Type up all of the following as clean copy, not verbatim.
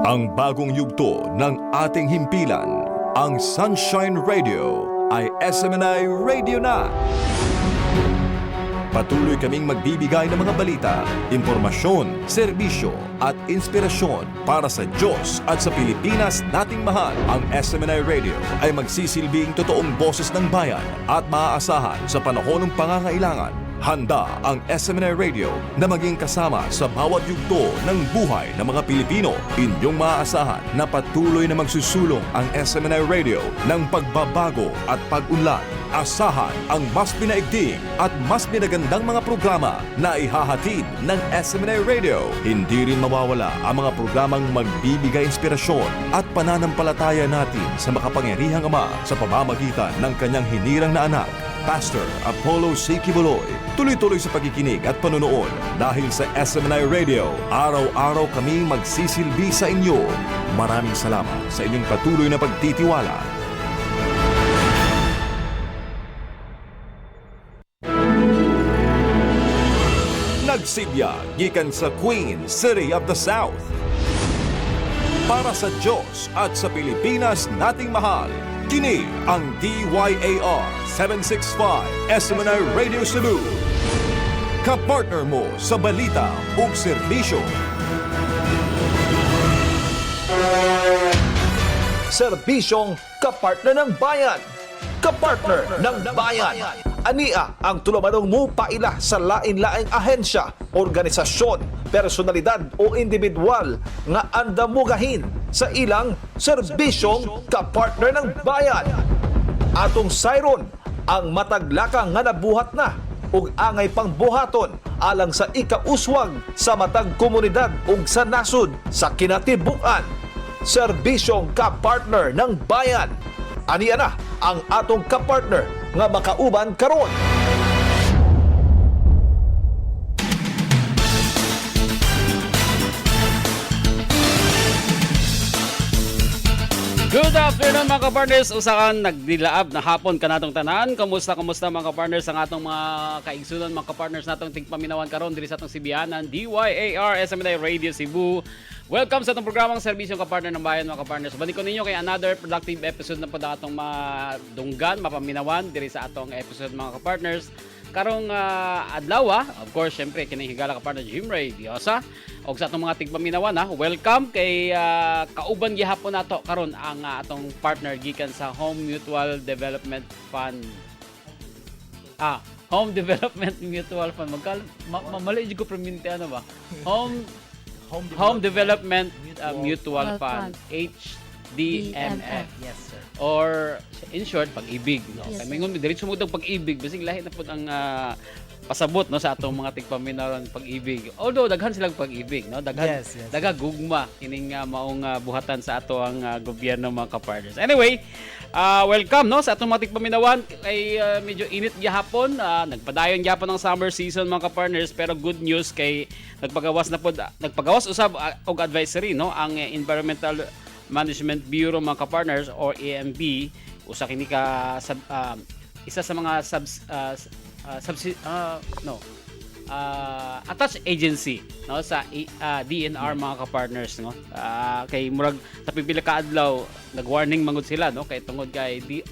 Ang bagong yugto ng ating himpilan, ang Sunshine Radio ay SMNI Radio na. Patuloy kaming magbibigay ng mga balita, impormasyon, serbisyo at inspirasyon para sa Diyos at sa Pilipinas nating mahal. Ang SMNI Radio ay magsisilbing totoong boses ng bayan at maaasahan sa panahon ng pangangailangan. Handa ang SMNI Radio na maging kasama sa bawat yugto ng buhay ng mga Pilipino. Inyong maaasahan na patuloy na magsusulong ang SMNI Radio ng pagbabago at pag-unlad. Asahan ang mas pinaigting at mas pinagandang mga programa na ihahatid ng SMNI Radio. Hindi rin mawawala ang mga programang magbibigay inspirasyon at pananampalataya natin sa makapangyarihang Ama sa pamamagitan ng kanyang hinirang na anak, Pastor Apollo C. Quiboloy. Tuloy-tuloy sa pagkikinig at panonood dahil sa SMNI Radio, araw-araw kami magsisilbi sa inyo. Maraming salamat sa inyong patuloy na pagtitiwala. Nagsibya gikan sa Queen City of the South. Para sa Diyos at sa Pilipinas nating mahal, kini ang DYAR 765 SMNI Radio Cebu. Kapartner mo sa balita ug serbisyo. Serbisyong kapartner ng bayan. Kapartner ng bayan. Ania ang tulumanong mupaila sa lain-laing ahensya, organisasyon, personalidad o individual nga andamugahin sa ilang serbisyong kapartner ng bayan. Atong sayron ang mataglakang nga nabuhat na ug angay pang buhaton alang sa ikauswag sa matag komunidad ug sa nasod sa kinatibuk-an. Serbisyong kapartner ng bayan. Aniya na ang atong kapartner nga makauban karon. Good afternoon, mga kapartners. Usa ka nagdilaab na hapon kanatong tanan. Kamusta, kamusta, mga kapartners, ang atong mga kaigsunan, mga kapartners natong tigpaminawan karon diri sa atong Sibianan DYAR SMNI Radio Cebu. Welcome sa atong programang Serbisyong Kapartner ng Bayan, mga kapartners. Balik ko ninyo kay another productive episode na po na atong madunggan, mapaminawan diri sa atong episode, mga kapartners. Karong adlaw, of course, syempre kining higala kapartner Jim Ray Diosa og sa atong mga tigpaminawan, welcome kay kauban gihapon nato karon ang atong partner gikan sa Home Mutual Development Fund. Home Development Mutual Fund. Magkal mali jud ko perminti ano ba? Home Home Development Mutual Fund, HDMF Yes, sir. or in short, Pag-IBIG, no? Yes, Kay sir. mingon diretso mo daw Pag-IBIG, bisig lahi na pud ang pasabot, no, sa atong mga tigpaminaw ron, Pag-IBIG. Although daghan silang Pag-IBIG, no, daghan Yes. daghang gugma kining maong buhatan sa ato ang gobyerno, mga kapartners. Anyway, welcome, no, sa atong mga tigpaminawan kay medyo init gihapon, nagpadayon gihapon ang summer season, mga kapartners, pero good news kay nagpagawas na pod, nagpagawas usab og advisory, no, ang Environmental Management Bureau, mga kapartners, or EMB. Usa kini ka sub, isa sa mga subs, subsi, no attached agency, no, sa DNR, mga kapartners, no. Kay murag sa pipila ka adlaw nag-warning mangud sila, no, kay tungod kay di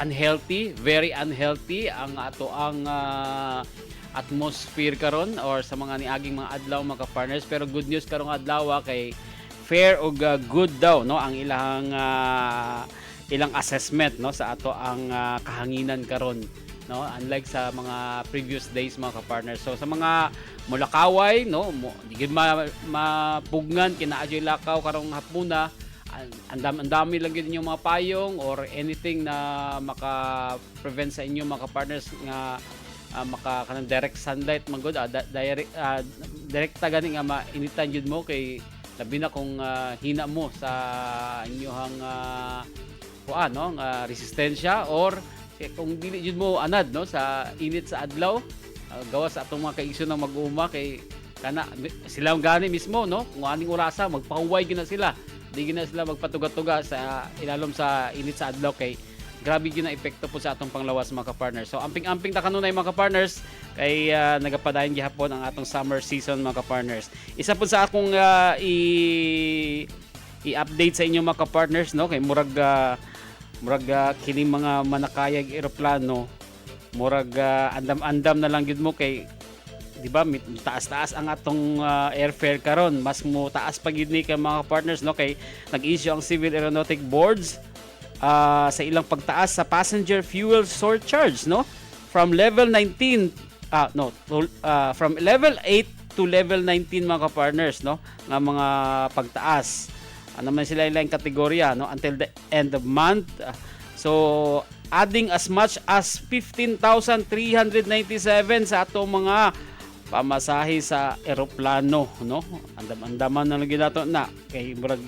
unhealthy, very unhealthy ang ato ang atmosphere karon or sa mga niaging mga adlaw, mga kapartners. Pero good news karong adlaw kay fair og good daw, no, ang ilang ilang assessment, no, sa ato ang kahanginan karon, no, unlike sa mga previous days, mga kapartners. So sa mga mulakaway, no, mo, di gyud mapugngan kinaadyoy lakaw karong hapuna. Andam andami lang gyud inyong mga payong or anything na maka-prevent sa inyo, mga kapartners, nga maka kanang direct sunlight man gud, direct direkta gani nga mainitan gyud mo, kay labi na kung hina mo sa inyong kuan, no, nga resistensya or kung dili jud mo anad, no, sa init sa adlaw. Gawas sa atong mga kaigsoon ng mag-uuma kay kana sila ang gani mismo, no, kung aning orasa magpahuway gyud na sila, di gyud na sila magpatuga-tuga sa ilalom sa init sa adlaw kay Grabe gyud na epekto po sa atong panglawas, mga ka-partners. So amping-amping ta kanunay, mga ka-partners, kay nagapadayon gihapon ang atong summer season, mga ka-partners. Isa po sa akong i i-update sa inyo, mga ka-partners, no, kay murag kini mga manakayag eroplano, murag andam-andam na lang gyud mo kay di ba taas-taas ang atong airfare karon. Mas mo taas pa gyud ni kay mga partners, no, kay nag-issue ang Civil Aeronautic Boards sa ilang pagtaas sa passenger fuel surcharge, no, from level 19 no to, from level 8 to level 19, mga partners, no, nga mga pagtaas. Ano man sila ilang kategorya, no, until the end of month. So adding as much as 15,397 sa atong mga pamasahe sa eroplano, no. Andam-andaman na lang gyud nato na kay murag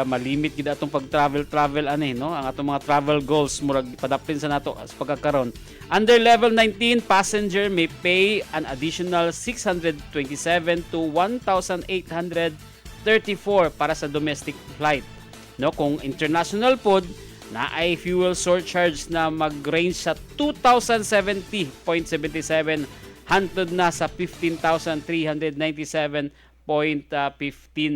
malimit gid atong pag-travel travel ani, no. Ang atong mga travel goals murag padaplin sa nato sa pagkakaron. Under level 19, passenger may pay an additional 627 to 1,834 para sa domestic flight, no. Kung international pod na ay fuel surcharge na mag-range sa 2,070.77 hantod na sa 15,397.15,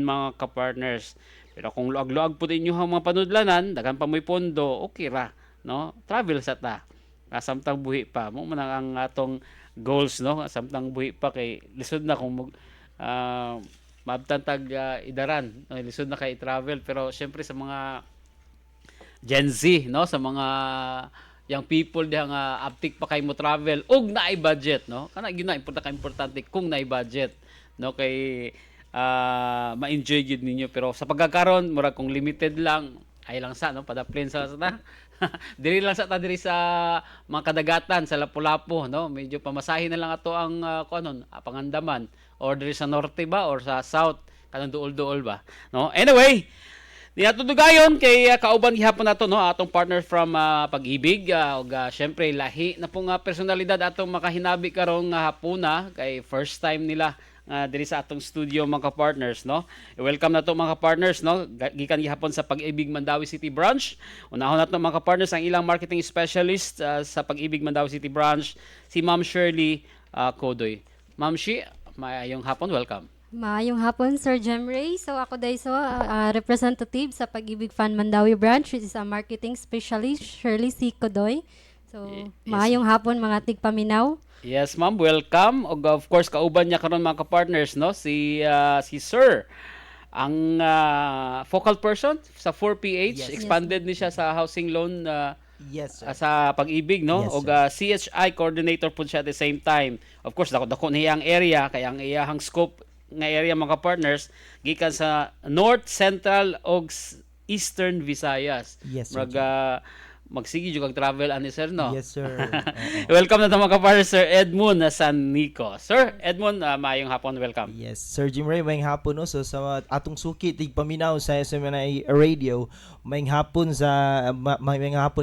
mga kapartners. Pero kung luag-luag po ninyo ang mga panudlanan, daghan pa mo'y pondo, okay ra, no? Travel sa ta. Samtang buhi pa. Mo man ang atong goals, no? Samtang buhi pa kay lisod na kung mag maabtan tag idaran, no? Lisod na kay travel, pero syempre sa mga Gen Z, no, sa mga young people diha nga aptik pa kay mo travel ug naay budget, no, kana gyud na importante ka importante kung naay budget, no, kay ma-enjoy gyud ninyo. Pero sa pagkakaron, murag kung limited lang ay lang sa, no, padaplin sa ta diri lang sa ta diri sa mga kadagatan sa Lapu-Lapu, no, medyo pamasahe na lang ato ang kuanon, pangandaman, or diri sa norte ba or sa south, kanang duol-duol ba, no. Anyway, di nato dugayon kay kauban gihapon nato, no, atong partner from Pag-ibig, ug syempre lahi na po nga personalidad atong makahinabi karong hapuna kay first time nila diri sa atong studio, mga partners, no. Welcome na to, mga partners, no, gikan gihapon sa Pag-ibig Mandaue City Branch. Unahon nato, mga partners, ang ilang marketing specialist sa Pag-ibig Mandaue City Branch, si Ma'am Shirley Kodoy. Ma'am Shi, maayong hapon, welcome. Maayong hapon, Sir Jem Ray. So ako dahil so, representative sa Pag-ibig Fund Mandaue Branch, which is a marketing specialist, Shirley C. Kodoy. So, maayong hapon, mga tigpaminaw. Yes, ma'am, welcome. Og of course kauban niya karon, mga ka-partners, no, si Sir ang focal person sa 4PH, expanded ni siya sa housing loan Yes, sir. sa Pag-ibig, no, Yes, og sir. CHI coordinator po siya at the same time. Of course, dako dako niya ang area kay ang iyahang scope nga area, mga partners, gikan sa North, Central og Eastern Visayas. Yes, sir. Murag magsige jud kag travel ani, sir, no. Yes, sir. Oo. Welcome na mga ka-partner, Sir Edmund na San Nico. Sir Edmund, maayong hapon, welcome. Yes, Sir Jim Ray, maayong hapon, no. So sa atong suki tigpaminaw sa SMNI Radio, maayong hapon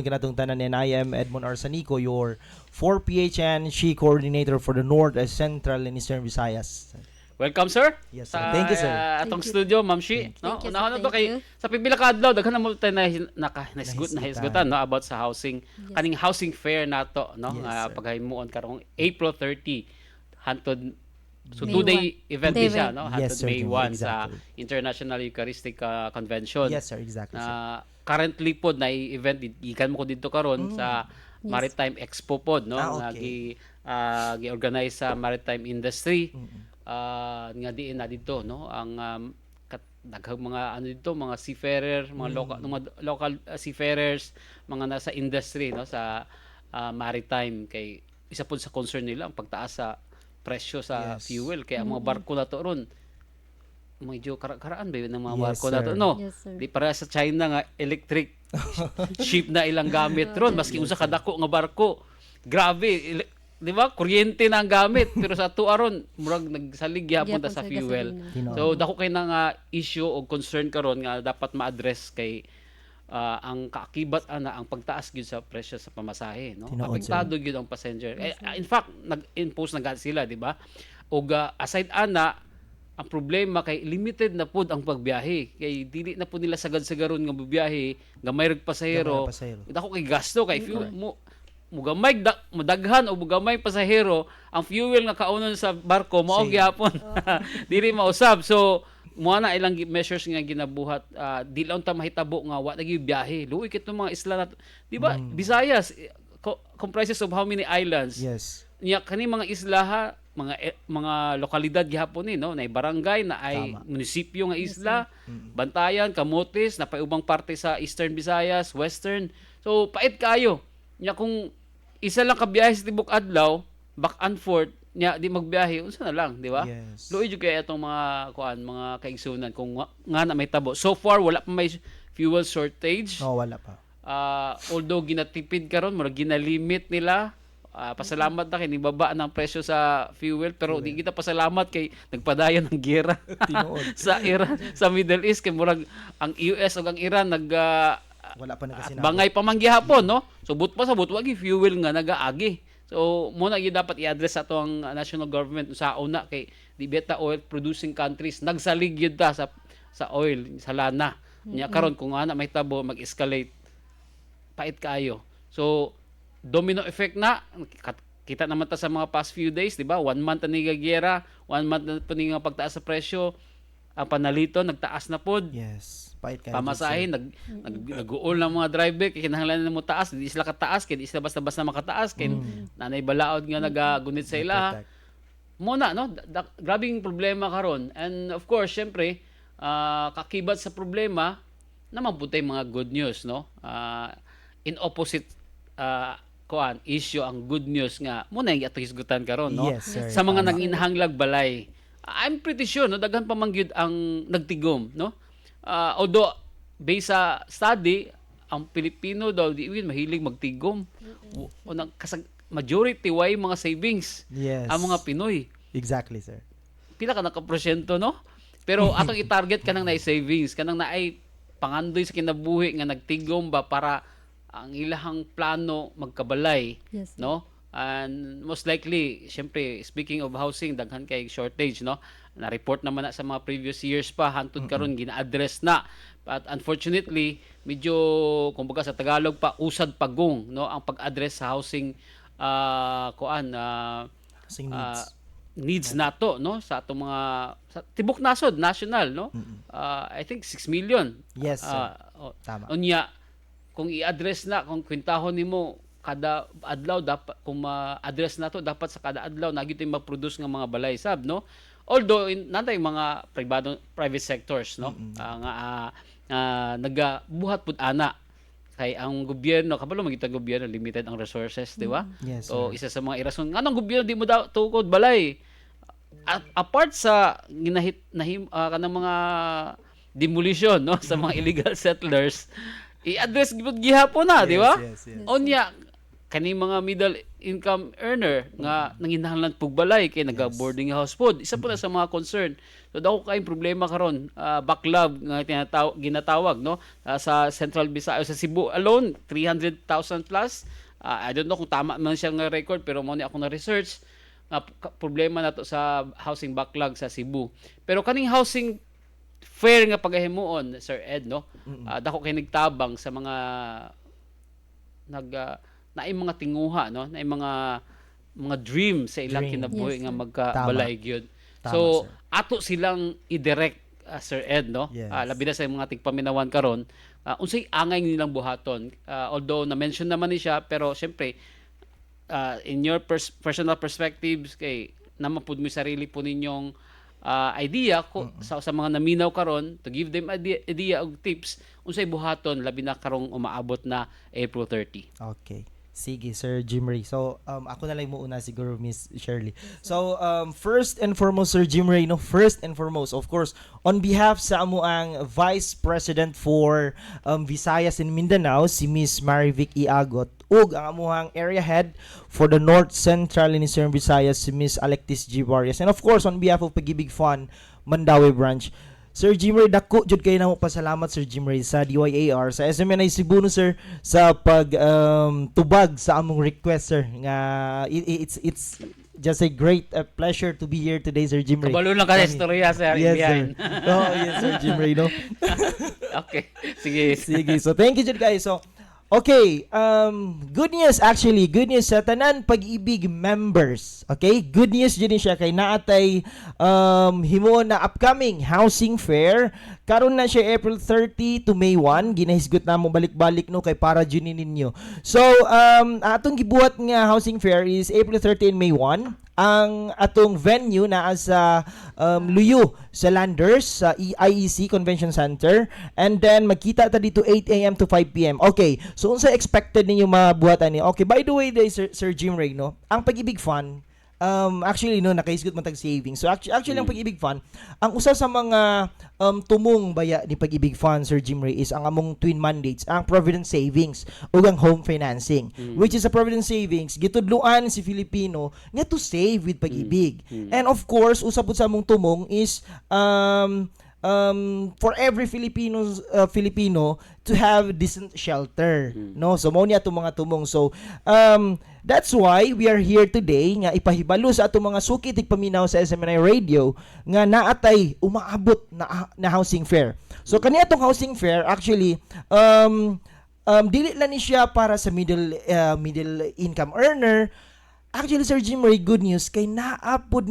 kanatong tanan, and I am Edmond Arsanico, your 4PH and SHE coordinator for the North, Central and Eastern Visayas. Welcome, sir. Yes, sir. Sa Thank you, sir. Atong Thank you. studio, Ma'am Shi. No? Thank you, sir. Unahon na to Thank kay you. sa pipila ka adlaw daghan na mo tayo na naka nahisgut Nahisgutan. nahisgutan, no, about sa housing, kaning housing fair nato, no, Yes, nga sir. paghimuon karong April 30 hantod, so May 2-day 1. event Day ni siya, event. no, Yes, hantod sir, May Jim. 1 sa International Eucharistic Convention. Yes, sir, exactly, sir. Na currently pod na event gikan mo ko didto karon sa Maritime Expo pod, no, Ah, nga okay. gi organize sa maritime industry, nga diin na didto, no, ang daghang mga ano dito, mga seafarer, mga local seafarers, mga nasa industry, no, sa maritime, kay isa pod sa concern nila ang pagtaas sa presyo sa fuel kaya ang mga barko na to ron medyo karaan ba yun ng mga barko na to, sir. no? Yes, sir. Di para sa China nga electric ship na ilang gamit ron, maski usa ka dako nga barko. Grabe, di ba? Kuryente na ang gamit pero sa ato aron murag nagsalig gyapon ta Gyapon sa sa fuel. gasolina. Tinuod. So dako kay na nga issue o concern karon nga dapat ma-address kay ang kaakibat ana ang pagtaas gyud sa presyo sa pamasahe, no. Tinuod, sir. Apektado gyud ang passenger. Eh, in fact, nag-impose na gad sila, di ba? Ug aside ana Ang problema kay limited na pud ang pagbiyahe kay dili na pud nila sagad-sagaron nga biyahe, gamay rag pasahero. Gamay rag pasahero. Dako kay gasto kay fuel mo, mugamay da, mudaghan o mugamay pasahero, ang fuel nga kaunon sa barko mao Same. gihapon dili mausab. So mo na ilang measures nga ginabuhat, di lang ta mahitabo nga wa na gyud biyahe. Luoy kit mga isla na, di ba? Visayas comprises of how many islands? Yes. Nya kani mga isla ha, mga mga lokalidad gihapon ni, no, na barangay na ay munisipyo nga isla, Bantayan, Camotes, na ubang parte sa Eastern Visayas, Western. So pait kayo. Nya kung isa lang ka biyahe sa tibok adlaw, back and forth, nya di magbiyahe, unsa na lang, di ba? Yes. Luoy jud kay atong mga kuan, mga kaigsunan, kung nga na may tabo. So far wala pa may fuel shortage. No, wala pa. Although ginatipid karon, murag ginalimit nila. Pasalamat na kay nibaba ng presyo sa fuel, pero di kita pasalamat kay nagpadayon ng giyera Tinuod. sa Iran, sa Middle East, kay murag ang US ug ang Iran nag Wala pa nagkasinabot. bangay pa man gihapon, no? So but pa sa but wa gi fuel nga nagaagi. So mo na gyud dapat i-address sa ato ang national government sa una kay di beta oil producing countries, nagsalig gyud ta sa oil, sa lana. Nya karon kung ana may tabo, mag-escalate, pait kaayo. So domino effect na kita naman ta sa mga past few days, di ba? One month na ni giyera, one month na po ni nga pagtaas sa presyo, ang panalito nagtaas na pod. Yes. Pait kayo. Pamasahe, nag-uol ng mga driver kay kinahanglan na mo taas, di sila kataas kay di sila basta-basta makataas kay nanay balaod nga nagagunit sa ila. Protect. Mo na, no, grabing problema karon. And of course, syempre, kakibat sa problema naman pud tay mga good news, no? In opposite kuan issue, ang good news nga mo na yung ato hisgutan karon, no? Yes, sir. Sa mga Tama. nanginahanglag balay, I'm pretty sure, no, daghan pa man gyud ang nagtigom, no? Although based sa study, ang Pilipino daw di yun mahilig magtigom. Unang majority way mga savings ang mga Pinoy. Exactly, sir. Pila ka nakaporsyento, no? Pero atong i-target kanang naay savings, kanang naay pangandoy sa kinabuhi nga nagtigom ba para ang ilahang plano magkabalay, no? And most likely, syempre, speaking of housing, daghan kay shortage, no? Na-report naman na sa mga previous years pa, hantod karon gina-address na. But unfortunately, medyo, kumbaga sa Tagalog pa, usad pagong, no, ang pag-address sa housing kuan Housing needs. Needs nato, no, sa atong mga sa tibok nasod, national, no? I think 6 million. Yes, sir. Oh, Tama. Unya kung i-address na, kung kwentahon nimo kada adlaw, dapat kung ma-address na to, dapat sa kada adlaw na gyud ma-produce nga mga balay sab, no? Although natay mga privado, private sectors, no, nga nagabuhat pud ana kay ang gobyerno, kabalo man gyud ang gobyerno, limited ang resources, di ba? Yes, So sir. isa sa mga irason nganong gobyerno di mo daw tukod balay, apart sa ginahit nahim kanang mga demolition, no, sa mga illegal settlers, i-address gyud gihapon na, di ba? Yes. Unya kani mga middle income earner nga nanginahanglan pug balay kay naga boarding house pod, isa po na sa mga concern. So dako kay problema karon, backlog nga ginatawag, no? Sa Central Visayas, sa Cebu alone, 300,000 plus. I don't know kung tama man siya nga record, pero mo ni ako na research nga problema nato sa housing backlog sa Cebu. Pero kaning housing fair nga pagahimuon, Sir Ed, no, dako kay nagtabang sa mga nag naay mga tinguha, no, naay mga dream sa ilang Dream. kinabuhi nga Yes, sir. magkabalay gyud. Tama, So sir. ato silang i-direct, Sir Ed, no? Yes. Labi na sa mga tigpaminawan karon, unsay angay nilang buhaton? Although na-mention naman ni siya, pero syempre in your personal perspectives, kay naman pud mo sarili po ninyong idea ko sa mga naminaw karon, to give them idea og tips unsay buhaton labi na karong umaabot na April 30. Okay. Sige, Sir Jim Ray. So, ako na lang muna siguro, Miss Shirley. So, first and foremost, Sir Jim Ray, no? First and foremost, of course, on behalf sa amuang Vice President for Visayas and Mindanao, si Miss Marivic Iagot, ug ang amuang Area Head for the North Central and Eastern Visayas, si Miss Alectis G. Barrios. And of course, on behalf of Pag-ibig Fund, Mandaue Branch, Sir Jim Ray, dako jud kayo namo pasalamat, Sir Jim Ray, sa DYAR, sa SMNI Cebu, no, sir, sa pag tubag sa among request, sir, nga it's just a great pleasure to be here today, Sir Jim Ray. Kabalo lang ka sa istorya, sir. Yes, sir. Behind. Oh, yes, Sir Jim Ray, no? Okay. Sige. Sige. So, thank you jud guys. So, okay. Good news actually. Good news sa tanan Pag-ibig members. Okay? Good news jud ni siya kay naatay himuon na upcoming housing fair. Karon na siya April 30 to May 1. Ginahisgot na mo balik-balik, no, kay para jud ni ninyo. So, atong gibuhat nga housing fair is April 30 and May 1. Ang atong venue naa sa Luyo sa Landers sa IEC Convention Center and then magkita ta dito 8 a.m. to 5 p.m. Okay, so unsa expected ninyo mabuhat ani? Okay, by the way, day, Sir Jim Ray, no, ang Pag-ibig Fund actually, no, nakahisgot man tag savings. So actually ang Pag-ibig Fund, ang usa sa mga tumong baya ni Pag-ibig Fund, Sir Jim Ray, is ang among twin mandates, ang Provident Savings ug ang home financing. Which is sa Provident Savings, gitudloan si Filipino nga to save with Pag-ibig. And of course, usa pud sa among tumong is for every Filipino to have decent shelter, no? So mao ni atong mga tumong. So that's why we are here today nga ipahibalo sa atong mga suki tigpaminaw sa SMNI Radio nga naatay umaabot na housing fair. So kani atong housing fair actually dili lang ni siya para sa middle income earner. Actually, Sir Jim Ray, good news kay naapod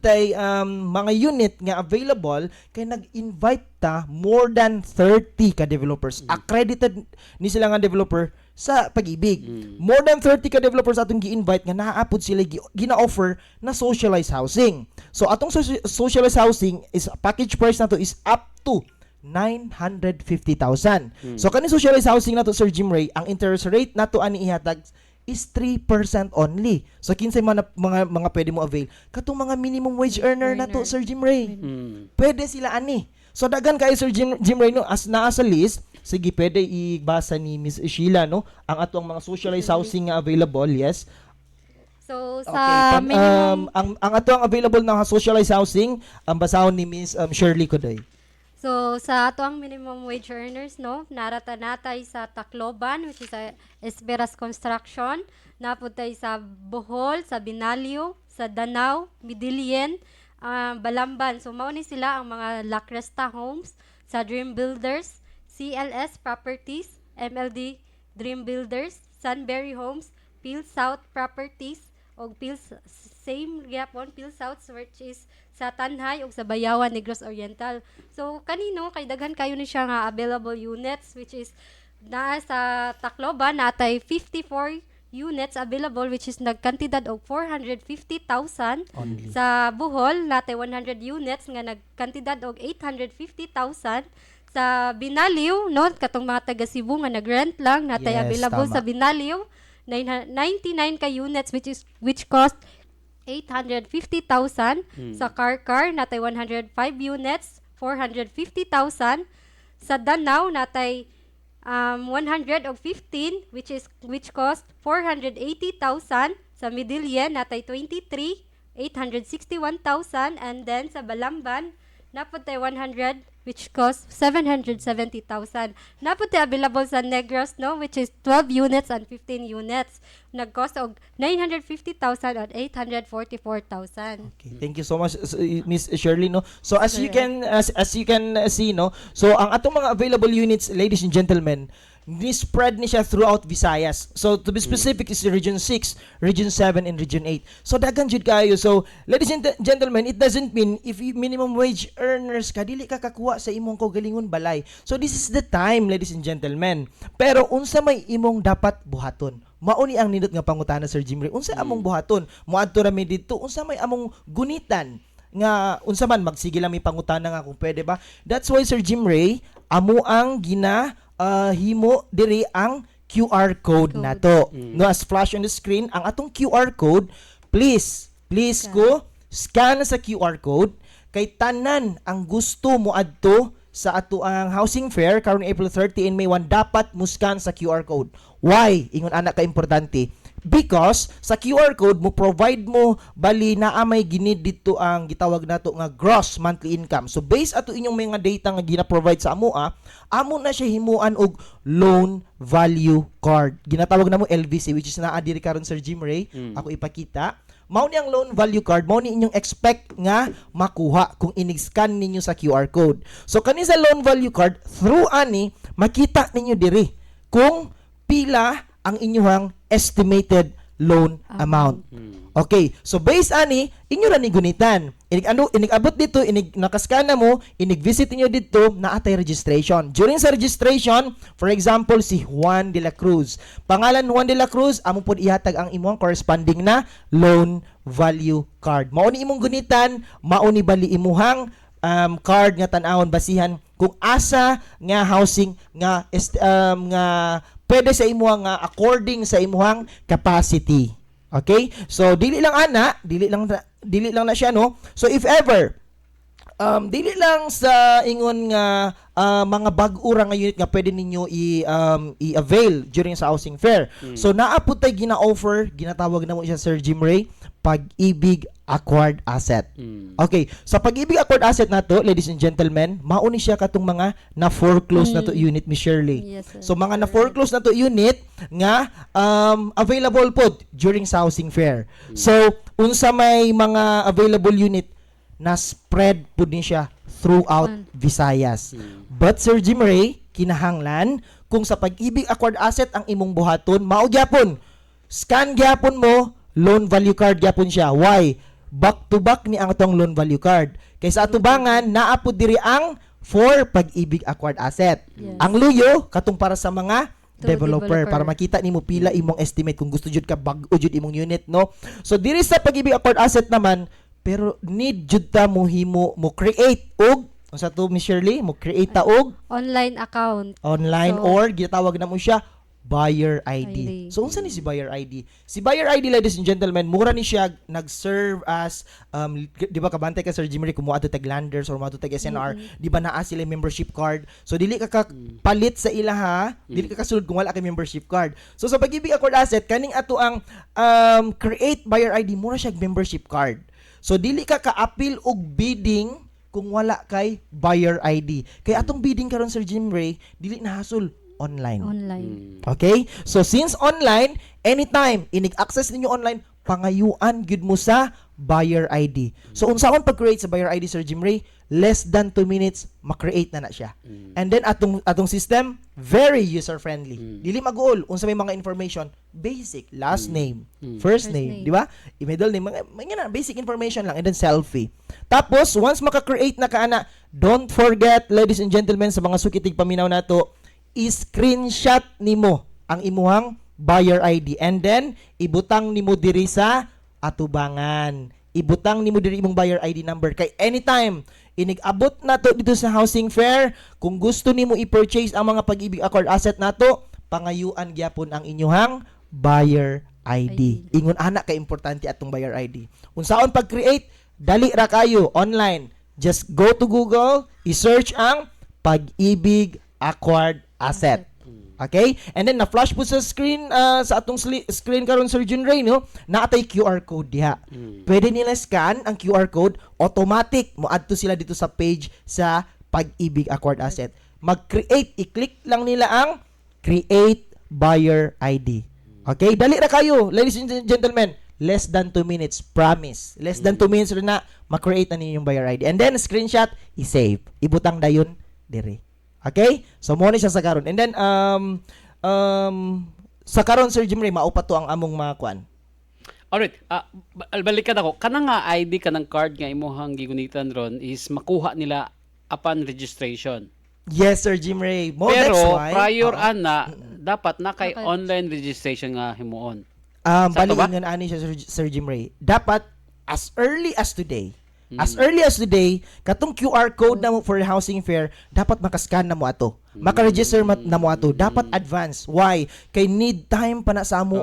tay mga unit nga available kay nag-invite ta more than 30 ka developers. Accredited ni sila nga developer sa Pag-ibig. More than 30 ka developers atong gi-invite nga naapod sila gina-offer na socialized housing. So atong socialized housing is package price nato is up to 950,000. So kani socialized housing nato, Sir Jim Ray, ang interest rate nato ani ihatag is 3% only. So kinsay man mga pwede mo avail? Katong mga minimum wage earner nato, Earner. Sir Jim Ray. Pwede sila ani. So daghan kay Sir Jim Ray, no, as naa sa list. Sige, pwede ibasa ni Miss Sheila, no, ang atong mga socialized housing nga available, yes. So Okay, sa minimum ang ato ang available na socialized housing ang basahon ni Miss Shirley Codoy. So sa ato ang minimum wage earners, no, narata natay sa Tacloban, which is a Esperas Construction, napud tay sa Bohol, sa Binaliw, sa Danao, Medellin, Balamban. So mao ni sila ang mga La Cresta Homes, sa Dream Builders, CLS Properties, MLD Dream Builders, Sunbury Homes, Peel South Properties, og Peel same gyapon Peel South, which is sa Tanjay ug sa Bayawan, Negros Oriental. So kanino kay daghan kayo ni siya nga available units, which is naa sa Tacloban natay 54 units available, which is nagkantidad og 450,000. Only. Sa Bohol natay 100 units nga nagkantidad og 850,000. Sa Binaliw, no, katong mga taga Cebu nga nagrent lang, natay available sa Binaliw 99 ka units, which cost 850,000. Sa Carcar natay 105 units, 450,000. Sa Danao natay 115 which cost 480,000. Sa Medellin natay 23, 861,000, and then sa Balamban napud tay 100 which cost 770,000. Napud tay available sa Negros, no, which is 12 units and 15 units, nag-cost og 950,000 at 844,000. Okay, thank you so much, Miss Shirley, no. So as you can see, no. So ang atong mga available units, ladies and gentlemen, ni spread ni siya throughout Visayas. So to be specific is Region 6, Region 7 and Region 8. So daghan jud kayo. So ladies and gentlemen, it doesn't mean if you minimum wage earners ka dili ka kakuha sa imong kaugalingon balay. So this is the time, ladies and gentlemen. Pero unsa may imong dapat buhaton? Mao ni ang nindot nga pangutana, Sir Jim Ray. Unsa among buhaton? Moadto ra mi didto. Unsa may among gunitan? Nga unsa man magsige lang mi pangutana nga kung pwede ba. That's why, Sir Jim Ray, amo ang gina himo diri ang QR code Code. nato. No, as flash on the screen ang atong QR code, please, please ko scan sa QR code kay tanan ang gusto mo adto sa ato ang housing fair karon April 30 and May 1 dapat mo scan sa QR code. Why? Ingon anak ka importante. Because sa QR code mo provide mo, bali naa may gi-need dito ang gitawag nato nga gross monthly income. So based ato inyong mga data nga gina-provide sa amoa, amo na siya himuan og loan value card. Ginatawag namo LVC, which is naa diri karon, Sir Jim Ray. Ako ipakita. Mao ni ang loan value card, mao ni inyong expect nga makuha kung inig-scan ninyo sa QR code. So kani sa loan value card, through ani makita ninyo diri kung pila ang inyong estimated loan amount. Okay, so based ani, inyo ra ni gunitan. Inig ano, inig abot dito, inig nakascan na mo, inig visit niyo dito, naa tay registration. During sa registration, for example, si Juan de la Cruz. Pangalan Juan de la Cruz, amo pod ihatag ang imong corresponding na loan value card. Mao ni imong gunitan, mao ni bali imuhang card nga tan-awon, basihan kung asa nga housing nga nga pwede sa imuhang nga according sa imuhang capacity. Okay? So dili lang ana, dili lang na siya, no. So if ever dili lang sa ingon nga mga bag-o ra nga unit nga pwede ninyo i-avail during sa housing fair. So naa pud tay gina-offer, ginatawag namo siya, Sir Jim Ray, Pag-ibig Acquired Asset. Okay, sa Pag-ibig Acquired Asset nato, ladies and gentlemen, mao ni siya katong mga na foreclose na to unit, Miss Shirley. Yes, sir. So mga na foreclose na to unit nga available pod during sa housing fair. So unsa may mga available unit na spread pud ni siya throughout Visayas. But Sir Jim Ray, kinahanglan kung sa Pag-ibig Acquired Asset ang imong buhaton, mao gyapon. Scan gyapon mo, loan value card gyapon siya. Why? Back to back ni ang atong loan value card. Kay sa atubangan, naa pud diri ang for Pag-ibig Acquired Asset. Ang luyo katong para sa mga To developer, developer. para makita nimo pila imong estimate kung gusto jud ka bag-o jud imong unit, no. So diri sa Pag-ibig Acquired Asset naman, pero need jud ta mo himo mo create og unsa to, Miss Shirley, mo create ta og Online account. Online or gitawag na mo siya buyer ID. ID. So unsa ni si buyer ID? Si buyer ID, ladies and gentlemen, mura ni siya nag-serve as di ba kabantay ka, Sir Jimmy, kung moadto tag Landers or moadto tag S&R, di ba naa sila membership card? So dili ka palit sa ila ha, dili ka kasulod kung wala kay membership card. So sa Pag-ibig Acquired Asset, kaning ato ang create buyer ID, mura siya membership card. So dili ka ka-appeal og bidding kung wala kay buyer ID. Kay atong bidding karon, Sir Jim Ray, dili na hasol, online. Online. Okay? So since online, anytime inig-access ninyo online, pangayuan gyud mo sa buyer ID. So unsaon pag-create sa buyer ID, Sir Jim Ray? Less than 2 minutes ma-create na na siya. And then atong system very user friendly. Dili maguol unsa may mga information, basic last name, first First name, name. di ba? I-middle name, mga na, basic information lang and then selfie. Tapos once maka-create na ka ana, don't forget, ladies and gentlemen, sa mga suki tigpaminaw nato, i-screenshot nimo ang imuhang buyer ID and then ibutang nimo diri sa atubangan. Ibutang nimo diri imong buyer ID number kay anytime inig-abot nato dito sa housing fair, kung gusto nimo i-purchase ang mga Pag-ibig Acquired Asset nato, pangayuan gyapon ang inyuhang buyer ID. ID. Ingon ana ka importante atong buyer ID. Unsaon pag-create? Dali ra kayo online. Just go to Google, i-search ang Pag-ibig Acquired Asset. Okay? And then na-flash po sa screen sa atong screen karon, Sir Jun Ray, no, naa tay QR code diha. Pwede nila scan ang QR code, automatic mo adto sila dito sa page sa Pag-ibig Acquired Asset. Mag-create, i-click lang nila ang create buyer ID. Okay? Dali ra kayo, ladies and gentlemen. Less than 2 minutes, promise. Less than 2 minutes rin na ma-create na ninyo yung buyer ID. And then screenshot, i-save. Ibutang dayon dire. Okay? So mo ni siya sa karon. And then sa karon, Sir Jim Ray, mao pa to ang among mga kuan. Alright, balikan ako. Kanang nga ID, kanang card nga imuhang gigunitan ron is makuha nila upon registration. Yes, Sir Jim Ray. Mo Pero that's why prior Oo. ana dapat na kay online registration nga himuon. Bali Sakto ba? ingon ani siya, Sir Jim Ray. Dapat as early as today. As early as today, katong QR code na mo for housing fair, dapat makascan na mo ato. Maka-register na mo ato. Dapat advance. Why? Kay need time pa na sa amo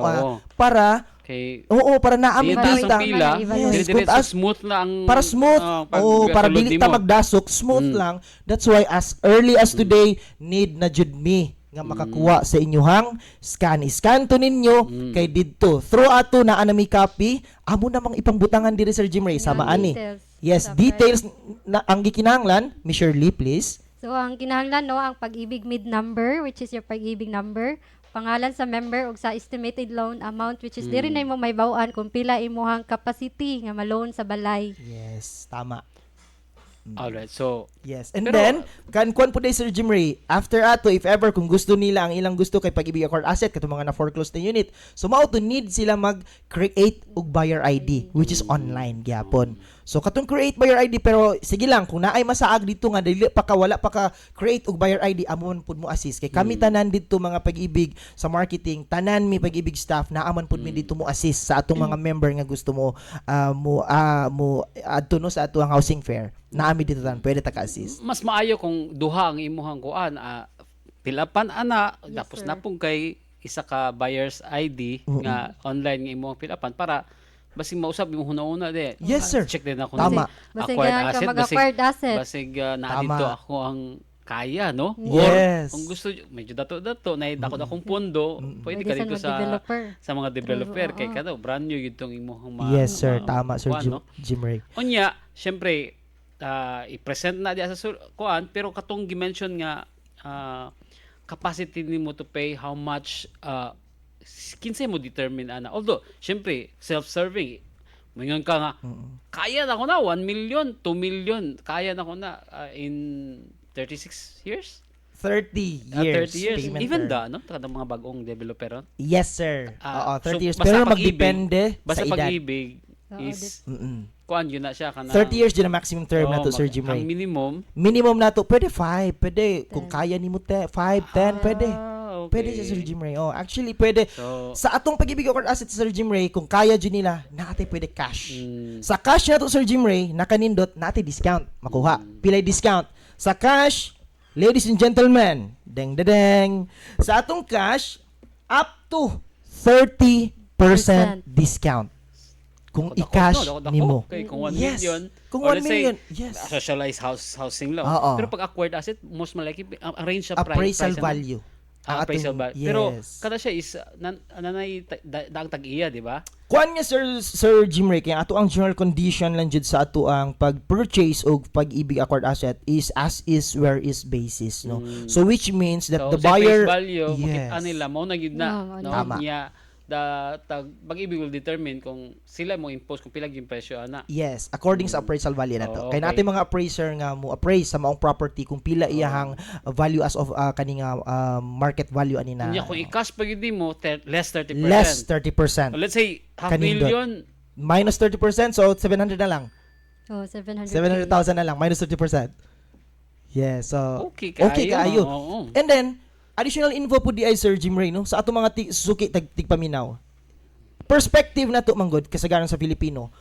para Kay oo, para naa di mi taas ang data. pila, Yes, dire-diretso kung taas- smooth na ang Para smooth. Pag Oo, para sulod dili ta nimo. magdasok, smooth lang. That's why as early as today need na jud mi nga nga makakuha sa inyuhang scan. Scan to ninyo kay didto. Through ato na anami copy, amo namang ipangbutangan diri, Sir Jim Ray, sama Nga ani. details. Yes, Sa details na ang gikinahanglan, Miss Shirley, please. So, ang kinahanglan, no, ang Pag-ibig mid number, which is your Pag-ibig number, pangalan sa member ug sa estimated loan amount, which is diri na imo mahibaw-an kung pila imuhang capacity nga ma-loan sa balay. Yes, tama. Alright, so Yes. And then, kan kuan po day, Sir Jim Ray, after ato, if ever, kung gusto nila, ang ilang gusto kay Pag-ibig acquired asset, katong mga na-foreclosed na unit, so mao to need sila mag-create og buyer ID, which is online gyapon. So, katong create buyer ID, pero sige lang, kung naay masaag dito nga, dili pa ka, wala pa ka create og buyer ID, amo man pud mo assist. Kay kami tanan dito mga Pag-ibig sa marketing, tanan mi Pag-ibig staff, naaman pud mi dito mo assist sa atong mga member nga gusto mo mo adto no sa ato ang housing fair. Naami dito tan pwede ta ka-assist. Mas maayo kung duha ang imuhang kuan, pilapan ana, tapos sir. napong kay isa ka buyer's ID nga online nga imuhang pilapan para basig mausab imong hunahuna de. Yes, sir. Check din ako Tama. ni Basig acquired ganahan ka asset, mag-acquired asset. Basig na Tama. dito ako ang kaya, no? Yes. Or kung gusto medyo dato-dato na dako akong pondo, pwede ka Pwede sa dito sa mag-developer. sa mga developer True, kay oo. kada brand new yun tong imuhang Yes, sir. Tama, Sir kuan, Jim, no? Jim Ray. Unya, syempre i-present na diya sa kuan, pero katong gi-mention nga capacity nimo to pay, how much, kinsay mo determine ana? Although syempre self-serving, moingon ka nga kaya na ko na 1 million, 2 million, kaya na ko na in 36 years. 30 Ah, years. 30 years payment even term. da no kada mga bagong developer ron. Yes, sir. Ah, Oo, 30 so years. basta Pero pag-ibig- magdepende basta sa edad. pag-ibig Oo, is kuan yun na siya kana 30 years din ang maximum term na Oo, to, Sir Jim ang Ray. minimum. Minimum na to, pwede 5, pwede. Kung kaya nimo 5, 10, pwede. Ah, okay. Pwede siya, Sir Jim Ray. Oh, actually, pwede. So, Sa atong Pag-ibig acquired asset, Sir Jim Ray, kung kaya dyan nila, naatay pwede cash. Sa cash na to, Sir Jim Ray, nakanindot, naatay discount. Makuha. Pilay discount. Sa cash, ladies and gentlemen, deng deng deng. Sa atong cash, up to 30% discount. Kung Dako, i-cash no, dako, dako. nimo. Okay, kung 1 Yes. million. Kung Or 1 let's say, million, yes. socialized housing loan. Oo. Pero pag acquired asset, most malaki ang range sa price. Appraisal price, ano? value. Ah, Ang appraisal atong- value. Pero Yes. kada siya is nanay daang tag-iya, di ba? Kuan nga, Sir Jim Ray, kaya ato ang general condition lang jud sa ato ang pag-purchase og Pag-ibig acquired asset is as is where is basis, no? So which means that So, the sa buyer face value, makita nila mo na gyud na, Oo, no? Tama. Niya, the tag Pag-ibig will determine kung sila mo impose kung pila yung presyo ana. Yes, according sa appraisal value na to. Oo, Kay okay. natin mga appraiser nga mo appraise sa maong property kung pila iyahang value as of kani nga market value ani na. Unya kung i-cash pa gyud nimo, less 30%. Less 30%. So, let's say half Kanindot. million, Minus 30%, so 700 na lang. Oh, 700. 700,000 na lang minus 30%. Yeah, so okay kaayo. Okay kaayo. Oo. And then, additional info po di ay, Sir Jim Ray, no? Sa atong mga suki tigpaminaw. Perspective na to manggod kasagaran sa Filipino.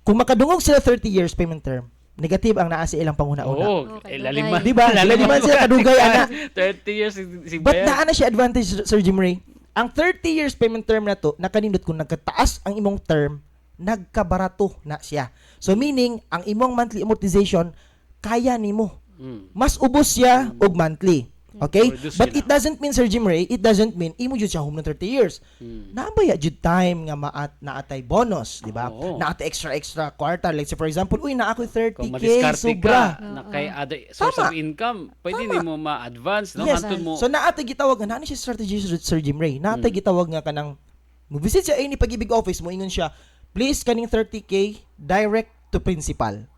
Kung makadungog sila 30 years payment term, negative ang naa sa ilang panghuna-una. Oo, Okay, eh, laliman. Di ba? Laliman sila kadugay, ana. 30 years si But bayad. naa na siya advantage, Sir Jim Ray. Ang 30 years payment term na to, nakanindot kung nagkataas ang imong term, nagkabarato na siya. So meaning, ang imong monthly amortization, kaya nimo. Mas ubos siya og monthly. Okay? Reduce But yun it doesn't mean, Sir Jim Ray, it doesn't mean imo jud siya home ng 30 years. Naabaya jud time nga maat naatay bonus, di ba? Oo. Naatay extra extra kwarta. Like say for example, uy naa ako 30K Kung madiskarte sobra. ka na kay other source Tama. of income, pwede Tama. nimo ma-advance, no? Yes. Hantod mo. So naatay gitawag nga naa ni siya strategy, Sir Jim Ray. Naatay gitawag nga kanang mo visit siya ini Pag-ibig office, mo ingon siya, "Please kaning 30K direct to principal."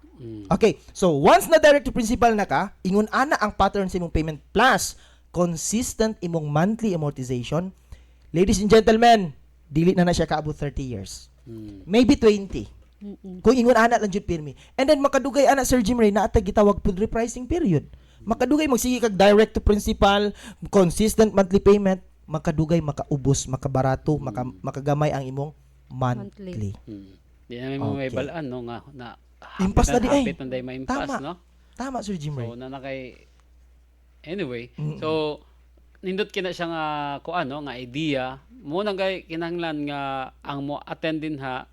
Okay, so once na direct to principal na ka, ingon ana ang pattern sa imong payment plus consistent imong monthly amortization. Ladies and gentlemen, dili na na siya kaabot 30 years. Maybe 20. Kung ingon ana lang jud pirmi. And then makadugay ana, Sir Jim Ray, naatay gitawag pud repricing period. Makadugay magsige kag direct to principal, consistent monthly payment, makadugay makaubos, makabarato, makagamay ang imong monthly. Monthly. Di na mo may balaan, no, nga na Impas na di ay. hapit na day maimpas, Tama. no? Tama, Sir Jim Ray. So na kay anyway, so nindot kina siya nga kuan, no, nga idea mo nang kay kinahanglan nga ang mo attend din ha,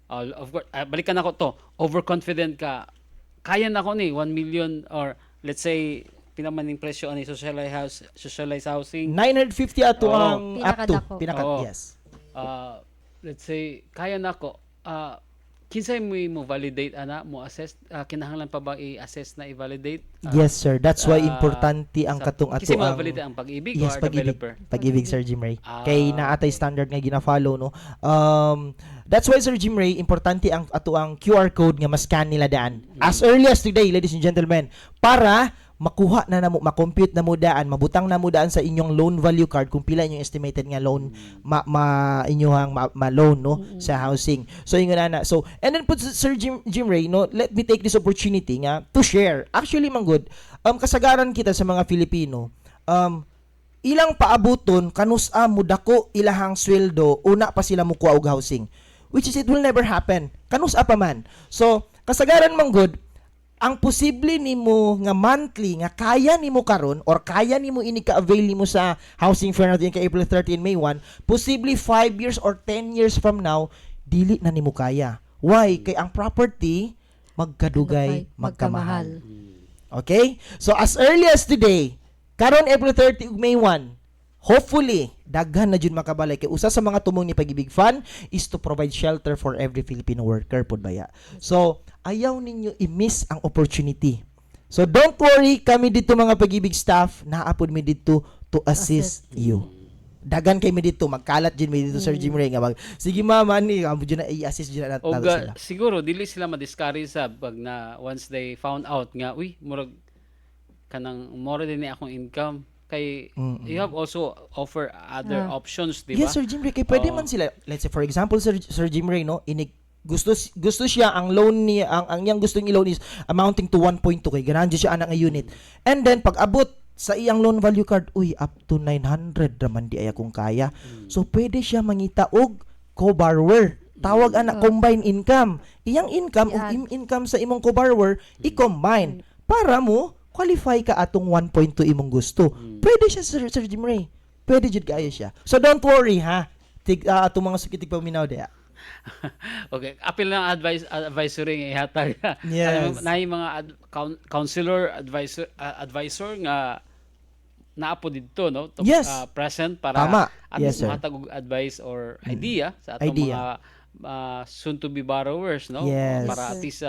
of course, balikan ako to, overconfident ka, kaya na ko ni 1 million or let's say Pila man ning presyo ani socialized house, socialized housing? 950 ato ang up to. Pinakadako. Pinaka, yes. Let's say kaya nako, kinsay mo validate ana, mo assess? Kinahanglan pa ba i-assess na, i-validate? Yes, sir. That's why importante ang katong ato Kinsay mo ang validate, ang Pag-ibig Yes, or Pag-ibig. developer? Pag-ibig, Sir Jim Ray. Kay naa tay standard nga gina-follow, no. That's why, Sir Jim Ray, importante ang ato ang QR code nga ma-scan nila daan. As early as today, ladies and gentlemen, para makuha na namo, ma-compute na mo daan, mabutang na mo daan sa inyong loan value card kung pila inyong estimated nga loan ma inyong ma loan, no, sa housing. So ingon ana. So and then pud, Sir Jim Ray, no, let me take this opportunity nga to share. Actually man good, kasagaran kita sa mga Filipino, ilang paabuton kanusa mudako ilahang sweldo una pa sila mukuha og housing, which is it will never happen kanusa pa man. So kasagaran man good, ang posible nimo nga monthly nga kaya nimo karon or kaya nimo ini ka-avail nimo sa housing fair natin kay April 13, May 1, posible 5 years or 10 years from now dili na nimo kaya. Why? Kay ang property magkadugay magkamahal. Okay? So as early as today, karon April 30 ug May 1, hopefully daghan na jud makabalay kay usa sa mga tumong ni Pag-ibig Fund is to provide shelter for every Filipino worker pud baya. So ayaw ninyo i-miss ang opportunity. So don't worry, kami dito mga Pag-ibig staff, naa pod mi dito to assist you. Dagan kay mi dito, magkalat jud mi dito, Sir Jim Ray, nga mag, "Sige ma'am, ani, amo jud na i-assist jud na Og nato sila." Siguro dili sila ma-discourage sa pag na once they found out nga, uy, murag kanang mura din ni akong income, kay you have also offer other options, di ba? Yes, Sir Jim Ray. Kay pwede man sila, let's say for example, Sir Jim Ray, no, inig gusto gusto siya ang loan niya, ang iyang gustong i-loan is amounting to 1.2 kay ganahan jud siya ana nga unit. And then pag abot sa iyang loan value card, uy, up to 900 raman di ay akong kaya. So pwede siya mangita og co-borrower. Tawag ana combine income. Iyang income ug I-add. income sa imong co-borrower i-combine para mo qualify ka atong 1.2 imong gusto. Pwede siya, Sir Jim Ray. Pwede jud kaayo siya. So don't worry ha. Tig atong mga suki tigpaminaw diha. Okay, apil lang advice, advisory nga ihatag. Yes. Naay mga counselor, advisor, advisor nga naa po didto, no, to, present para at Yes, least sir. mahatag og advice or idea sa atong Idea. mga soon to be borrowers, no, para at least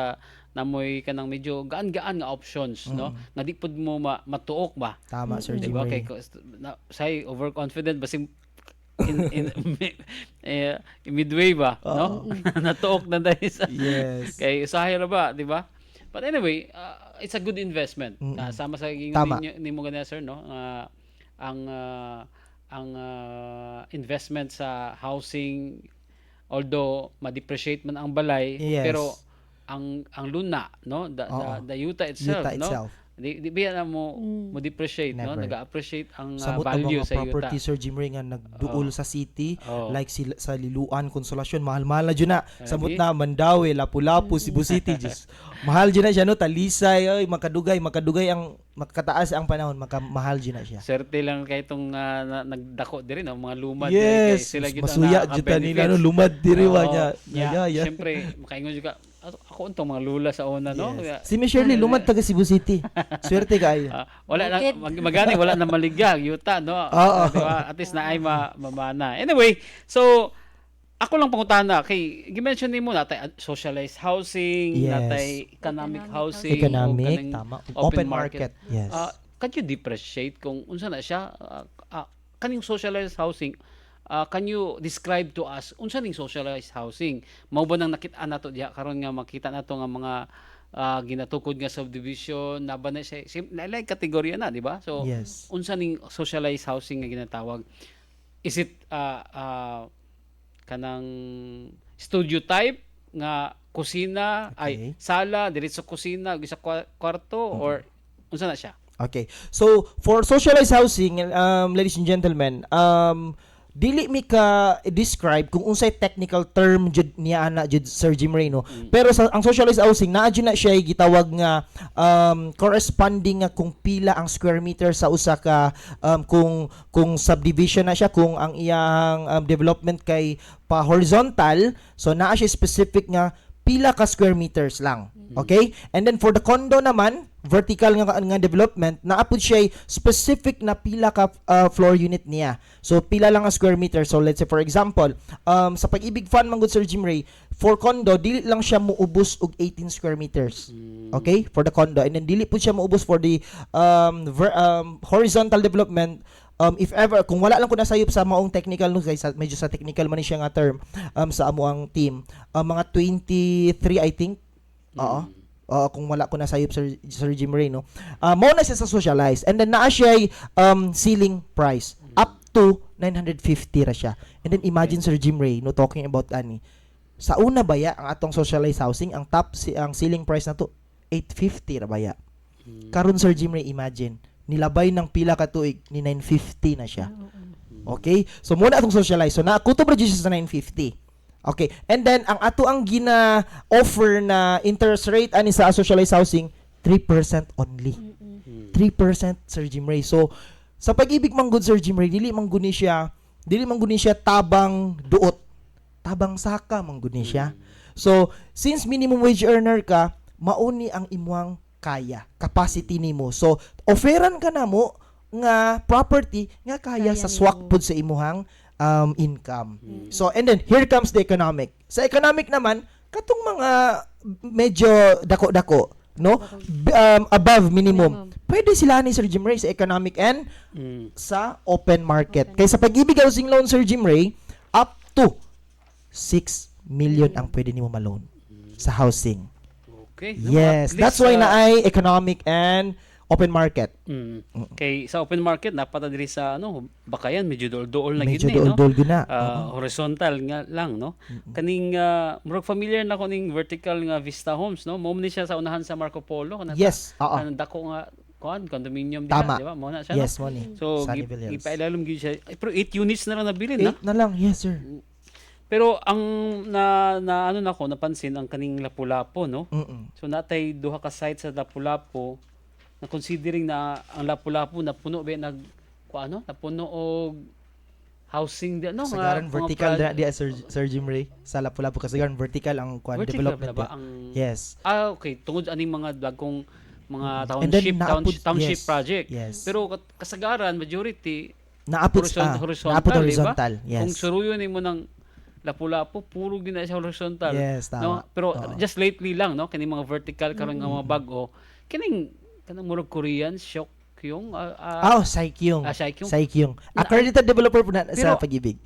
namoy kanang medyo gaan-gaan nga options, no, nga di pud mo matuok ba. Tama, Sir Di Jim ba? Ray. Kay na, say overconfident basing in midway ba, no, natuok na dahil sa kay usahay ra ba, di ba? But anyway, it's a good investment. Sama sa ingon ninyo nimo ganina, sir, no, ang investment sa housing, although ma-depreciate man ang balay, pero ang luna, no, the yuta itself, Yuta no, itself. di biya na mo depreciate, no, Never. naga-appreciate ang Samot ang value mga sa yuta. property, Sir Jim Ray, nga nagduol sa city, Oo. like sila, sa Liluan, Consolacion, mahal-mahal na jud na. Samot Lagi. na Mandaue, Lapu-Lapu, Cebu City, just mahal jud na siya, no, Talisay, oy, makadugay, makadugay ang makataas ang panahon, makamahal jud na siya. Swerte lang kay itong nagdako diri, no, mga lumad diri, kay Yes, sila gyud ang masuya jud ta nila, no, lumad diri wa Oo. niya. Nya, Yeah, yeah. Siyempre, makaingon jud ka, "Ako ako untong mga lula sa una, no?" Yes. Si Miss Shirley, lumad taga Cebu City. Swerte kaayo. Wala na Bukid. magani wala na maligya yuta, no? Oo. Di ba? At least na ay mamana. Anyway, so ako lang pangutana kay gi-mention nimo natay socialized housing, natay economic Economic housing, o Economic, kaning tama. Open market. Yes. Can you differentiate kung unsa na siya? Kaning socialized housing, can you describe to us unsa ning socialized housing? Mao ba nang nakit-an nato diha karon nga makita nato nga mga ginatukod nga subdivision na ba na siya lain kategorya na, di ba? So unsa ning socialized housing nga ginatawag? Is it kanang studio type nga kusina ay sala diretso kusina ug isa kwarto or unsa na siya? Okay. So, for socialized housing, ladies and gentlemen, dili mi ka describe kung unsay technical term jud niya ana jud, Sir Jim Reyno. Pero sa ang socialized housing naa jud na siya gitawag nga corresponding nga kung pila ang square meter sa usa ka kung subdivision na siya, kung ang iyang development kay pa horizontal, so naa siya specific nga pila ka square meters lang. Okay? And then for the condo naman, vertical nga development, naa pud siya specific na pila ka floor unit niya. So pila lang ang square meter. So let's say, for example, sa Pag-ibig Fund man gud, Sir Jim Ray, for condo dili lang siya muubos og 18 square meters. Okay? For the condo. And then dili pud siya muubos for the horizontal development, if ever, kung wala lang ko nasayop sa maong technical, no, guys, medyo sa technical man ni siya nga term sa amo ang team, mga 23, I think. Oo. Oo, kung wala ko nasayop, Sir Jim Ray, no. Mao na siya sa socialized. And then naa siya ceiling price up to 950 ra siya. And then imagine, Sir Jim Ray, no, talking about ani. Sa una baya ang atong socialized housing, ang top si ang ceiling price na to 850 ra baya. Karon, Sir Jim Ray, imagine, nilabay ng pila ka tuig ni 950 na siya. Okay? So muna atong socialized. So nakutob ra jud siya sa 950. Okay. And then ang ato ang gina offer na interest rate ani sa socialized housing, 3% only. 3%, Sir Jim Ray. So sa Pag-ibig man gud, Sir Jim Ray, dili man gud ni siya tabang duot. Tabang saka man gud ni siya. So since minimum wage earner ka, mauni ang imuang kaya, capacity nimo. So offeran ka namo nga property nga kaya, Kaya sa nimo. swak pud sa imuhang income. So and then here comes the economic. Sa economic naman, katong mga medyo dako-dako, no? Above minimum. Minimum. Pwede sila ni Sir Jim Ray sa economic and sa open market. Open. Kay sa Pag-ibig Housing Loan, Sir Jim Ray, up to 6 million ang pwede nimo ma-loan sa housing. Okay. No, Yes, at that's least, why naay economic and open market. Kay sa open market napata diri sa ano Bakayan, medyo duol-duol na Medyo gid ni, no? duol-duol gid na. Ah, horizontal nga lang, no? Kaning murag familiar na ko ning vertical nga Vista Homes, no? Mao man ni siya sa unahan sa Marco Polo kanang Yes, oo. kanang dako nga kuan condominium dira, Tama. di ba? Mao na siya, no? Yes, mo ni. So Sunnyvale Hills. ipailalom gyud siya. Ay, pero 8 units na lang nabilin na. 8 na lang, yes, sir. Pero ang na, na ano na ko napansin ang kaning Lapu-Lapu, no? So natay duha ka site sa Lapu-Lapu na considering na ang Lapu-Lapu napuno ba nag ku ano napuno og housing di ano nga Kasagaran mga vertical na di, Sir Jim Ray, sa Lapu-Lapu kasagaran vertical ang kuan Vertical development na ba di. ang Yes. Ah, okay, tungod aning mga bagong mga And then, township naapod- township project. Pero kasagaran majority Naapod horizontal, naapod di ba? horizontal. Yes. Kung suruyon nimo ng Lapu-Lapu, puro gyud na siya horizontal. Yes, tama. No? Pero Oo. just lately lang, no, kining mga vertical karon nga mga bag-o, kining kanang murag Korean shock yung Oh, Saikyong. Ah, Saikyong. Saikyong. Accredited developer po na sa Pero- Pag-ibig.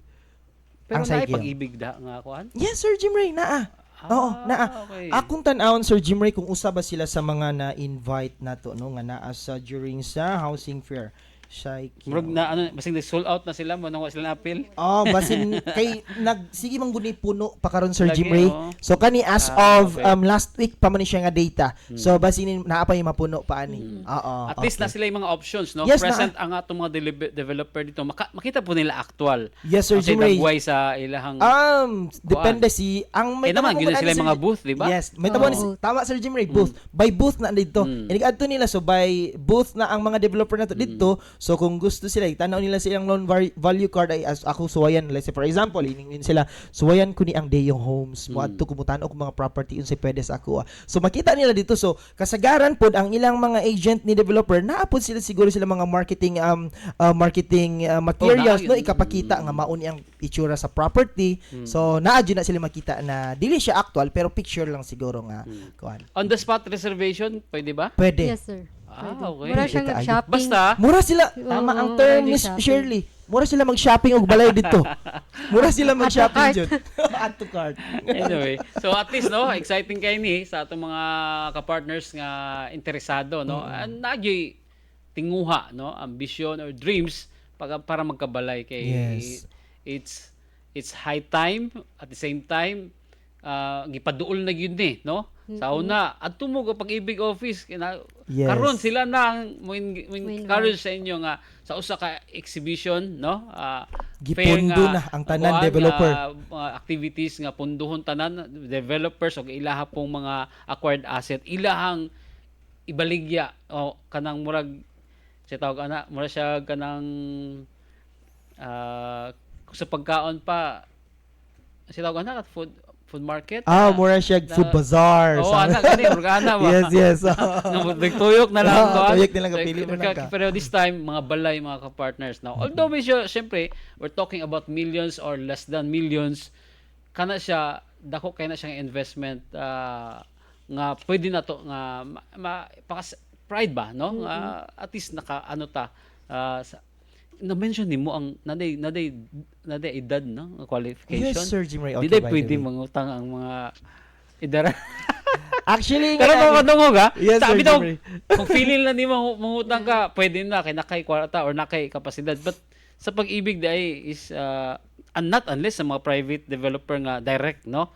Pero ang naay Saikyong. Pag-ibig da nga kuan. Yes, Sir Jim Ray, naa. Oo, naa. Okay. Akong tan-awon, Sir Jim Ray, kung usa ba sila sa mga na-invite nato, no, nga naa sa during sa housing fair. Saikyong. Murag na ano basig nag sold out na sila mo nang wa sila na-appeal. Oh, basin kay nag sige man gud ni puno pa karon, Sir Lagi, Jim Ray. oo. So kani as of last week pa man ni siya nga data. So basin naa pa yung mapuno pa ani. Oo. At least na sila yung mga options, no? Yes, Present ang atong mga developer dito. Makita po nila actual. Yes, Sir Kasi Jim Ray. nagway sa ilahang Depende si ang Eh naman, tama gyud mo sila ani, yung mga booth, di ba? Yes, may tama ni Oo. tama, Sir Jim Ray, booth. By booth na dito. Mm. Nila, so by booth na ang mga developer nato dito. So kung gusto sila, itanaw nila silang loan value card ay as ako suwayan, let's say for example, iningin sila, suwayan ko ni ang Deyo Homes, mo adto ko mutan og mga property unsay pwede sa ako. Ah. So makita nila dito, so kasagaran pod ang ilang mga agent ni developer naa pod sila siguro sila mga marketing materials, Oh, no, naa yun. ikapakita nga mauni ang itsura sa property. So naa jud na sila makita na dili siya actual pero picture lang siguro nga kuan. On the spot reservation, pwede ba? Pwede. Yes, sir. Ah, Pwede. okay. Mura siyang Kaayo. nag-shopping. Basta Mura sila, tama Oo, ang term mura Miss shopping. Shirley. Mura sila mag-shopping og balay dito. Mura sila mag-shopping cart. jud. Add to cart. Anyway, so at least, no, exciting kay ni sa atong mga ka-partners nga interesado, no. Mm. Nagyoy tinguha, no, ambition or dreams para magkabalay kay it's high time. At the same time, gipaduol na gyud ni, no, sa una adto mo go Pag-ibig office kina, karon sila na ang mo encourage sa inyo nga sa usa ka exhibition, no, fair Gipundo nga na ang tanan kuan, developer. nga mga activities nga punduhon tanan developers og ilaha pong mga acquired asset ilahang ibaligya o kanang murag sa tawag ana mura siya kanang sa pagkaon pa sa tawag ana food food Food market. Ah, mura siya food bazaar. Oo, ana gani, murag ana ba. Yes. Nagtuyok na lang Oo, ko. tuyok na lang ka, pili mo lang ka. Pero this time, mga balay, mga ka-partners now. Although, medyo, syempre, we're talking about millions or less than millions, kana siya, dako kay na siyang investment nga pwede na to nga ma, pride ba, no? Nga at least naka ano ta sa, na-mention nimo ang naday edad, no, nga qualification. Yes, Sir Jim Ray. Di Okay, day by the pwede way. mangutang ang mga idara. Actually, Pero nga- mga kadungog ha. Yes, Sabi Sir daw, Jimmy. kung feeling lang nimo mangutang ka, pwede na kay nakay kwarta or nakay kapasidad. But sa Pag-ibig day is and not unless sa mga private developer nga direct, no?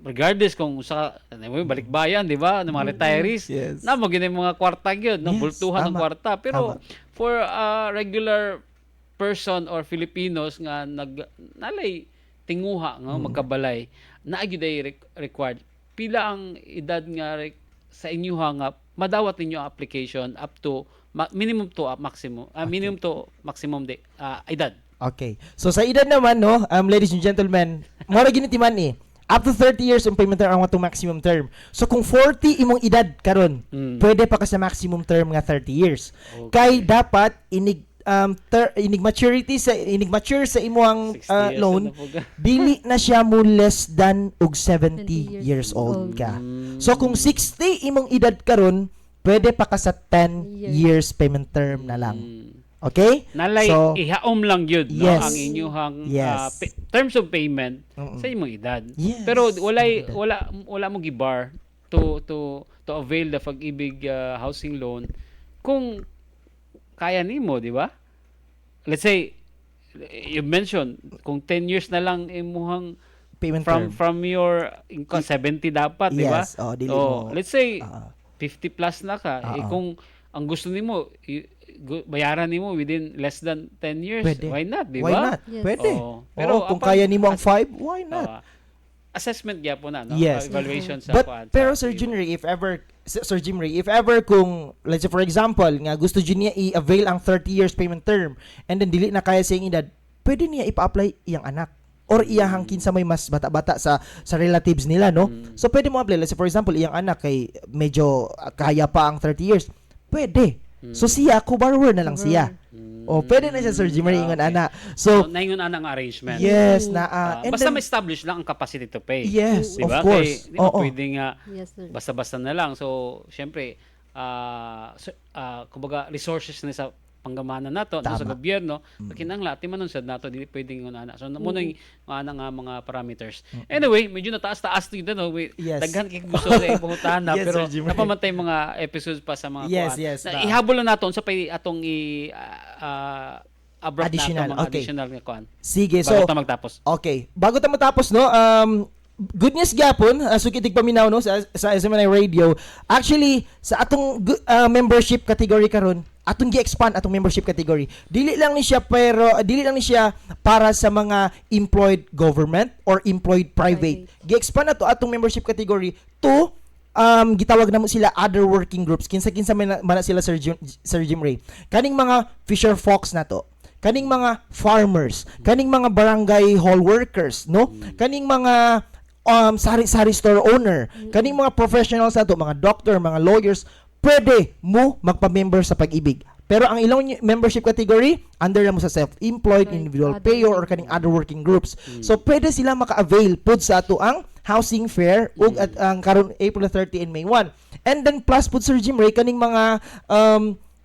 Regardless kung sa ano mo, balikbayan, di ba? Ng mga retirees. Na mo gini mga kwarta gyud, no? Yes, Bultuhan ng tama. kwarta. Pero for a regular person or Filipinos nga nag nalay tinguha nga magkabalay, naa gyud ay required pila ang edad nga sa inyuha nga madawat ninyo ang application up to minimum to maximum, minimum to maximum de edad? Okay. So sa edad naman, no, ladies and gentlemen, mora gini timan eh. Up to 30 years ang payment term ang atong maximum term. So kung 40 imong edad karon, pwede pa ka sa maximum term nga 30 years. Kay dapat inig inig maturity sa inig mature sa imong 60 years loan na po ka. dili na siya mo less than og 70 70 years years old old. ka. So kung 60 imong edad karon, pwede pa ka sa 10 Years. years payment term na lang. Okay? Nalay So, ihaom lang yun, no, Yes. ang inyuhang terms of payment sa imong edad. Pero walay Imong edad. wala mo gibar to avail the Pag-ibig housing loan kung kaya nimo, di ba? Let's say you mentioned kung 10 years na lang imuhang payment from term. from your income, 70 dapat, di ba? Yes, oh, dili Oh, mo. let's say 50 plus na ka. Eh, kung ang gusto nimo bayaran nimo within less than 10 years, Pwede. why not, di Why ba? not? Yes. Pwede. Oo. Pero Pero kung upon- kaya nimo ang 5, why not? Assessment gyapon na, no? Yes. Evaluation sa But kuan, pero sa Sir Junri, if ever Sir Jim Ray, if ever kung let's say for example nga gusto jud niya i-avail ang 30 years payment term and then dili na kaya sa iyang edad, pwede niya ipa-apply iyang anak or iyahang kinsa may mas bata-bata sa relatives nila, no? So pwede mo apply. Let's say for example, iyang anak kay medyo kaya pa ang 30 years. Pwede. So siya co-borrower na lang siya. O pwede na siya, Sir Jim Ray, ingon ana. So, So naingon ana nga arrangement. yes, na and basta then, ma-establish lang ang capacity to pay. Yes, Di of ba? course. Kay, di ba Oo. pwede nga Yes, sir. basta-basta na lang. So, syempre, so, kumbaga, resources na sa panggamanan nato, no, sa gobyerno, mm. Kinahanglan atimanon sad nato, dili pwedeng ingon ana. So, mo na yung ana nga mga parameters. Anyway, medyo nataas-taas dito, no. Wait, daghan kay gusto sa ipangutana, Yes, pero Sir Jimmy. napamantay mga episodes pa sa mga Yes, kuan. yes, Na, ba. ihabol na nato unsa pay atong i abrupt Additional, nato mga okay. additional nga kuan. Sige, Bago so ta magtapos. Okay. Bago ta matapos, no, good news gyapon, suki paminaw, no, sa SMNI Radio. Actually, sa atong membership category karon, atong gi-expand atong membership category. Dili lang ni siya para sa mga employed government or employed private. Private. Gi-expand nato atong membership category to gitawag namo sila other working groups. Kinsa-kinsa man na sila, Sir Jim Ray? Kaning mga fisher folks nato, kaning mga farmers, kaning mga barangay hall workers, no? Kaning mga sari-sari store owner, kaning mga professionals nato, mga doctor, mga lawyers, pwede mo magpa-member sa Pag-ibig. Pero ang ilang membership category, under na mo sa self-employed, individual other payer, or kaning other working groups. So pwede sila maka-avail pud sa ato ang housing fair ug at ang karon April 30 and May 1. And then plus pud, Sir Jim Ray, kaning mga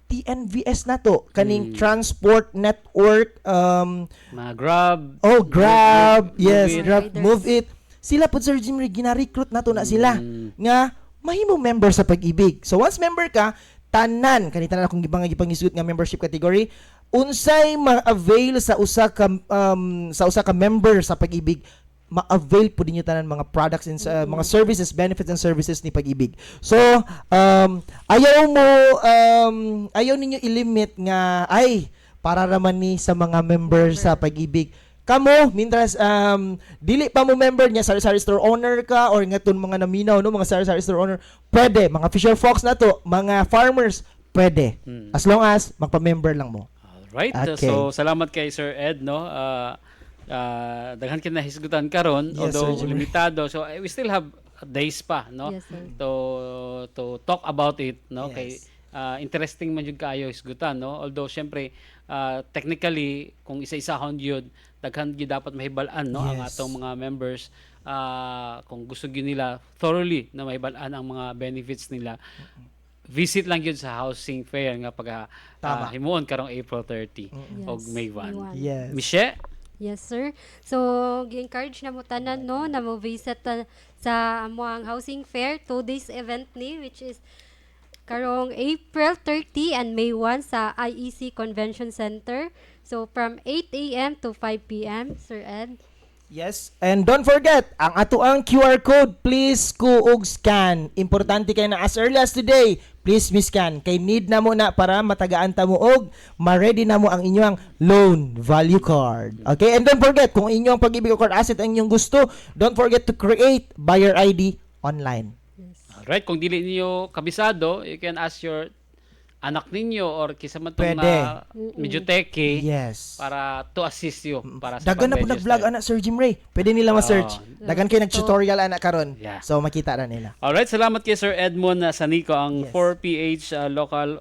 TNVS nato, kaning transport network Mga Grab, oh, Grab, Move yes, It. Grab, Riders. Move It. Sila pud, Sir Jim Ray, gina-recruit nato na sila nga mahimo member sa Pag-ibig. So once member ka, tanan kani tanan akong gibang gipangisgot nga membership category, unsay ma-avail sa usa ka member sa Pag-ibig, ma-avail po ninyo tanan mga products and mga services, benefits and services ni Pag-ibig. So, ayaw ninyo ilimit nga ay para raman ni sa mga member sa Pag-ibig. Kamo, mintras dili pa mo member niya, sari-sari store owner ka or ngaton mga naminaw, no, mga sari-sari store owner, pwede, mga fisher folks na to, mga farmers, pwede. As long as magpa-member lang mo. Alright. Okay. So salamat kay Sir Ed, no. Daghan kay nahisgutan karon, Yes, although Sir Jimmy. limitado. So we still have days pa, no, Yes, sir. to talk about it, no, kay interesting man jud kaayo hisgutan, no, although syempre technically kung isa-isahon gyud, daghan gyud dapat mahibal-an, no, ang atong mga members kung gusto gyud nila thoroughly na mahibal-an ang mga benefits nila, visit lang gyud sa housing fair nga pag himuon karong April 30 og May 1. May 1. Michelle. Yes, sir. So, gi-encourage na mo tanan, no, na mo visit ta sa amoang housing fair, 2 days event ni, which is karong April 30 and May 1 sa IEC Convention Center. So, from 8 a.m. to 5 p.m., Sir Ed. Yes, and don't forget, ang ato ang QR code, please kuog scan. Importante kay na as early as today, please mi-scan. Kay need na mo na para matagaan ta mo og ma-ready na mo ang inyong loan value card. Okay, and don't forget, kung inyong Pag-ibig card asset ang inyong gusto, don't forget to create buyer ID online. Alright, kung dili niyo kabisado, you can ask your anak ninyo or kinsa man tong Pwede. Medyo techie para to assist you para sa Dagan na po pag-register. nag-vlog ana, Sir Jim Ray. Pwede nila ma-search. Dagan kay nag-tutorial ana karon. So makita na nila. Alright, salamat kay Sir Edmond Sanico, ang 4PH local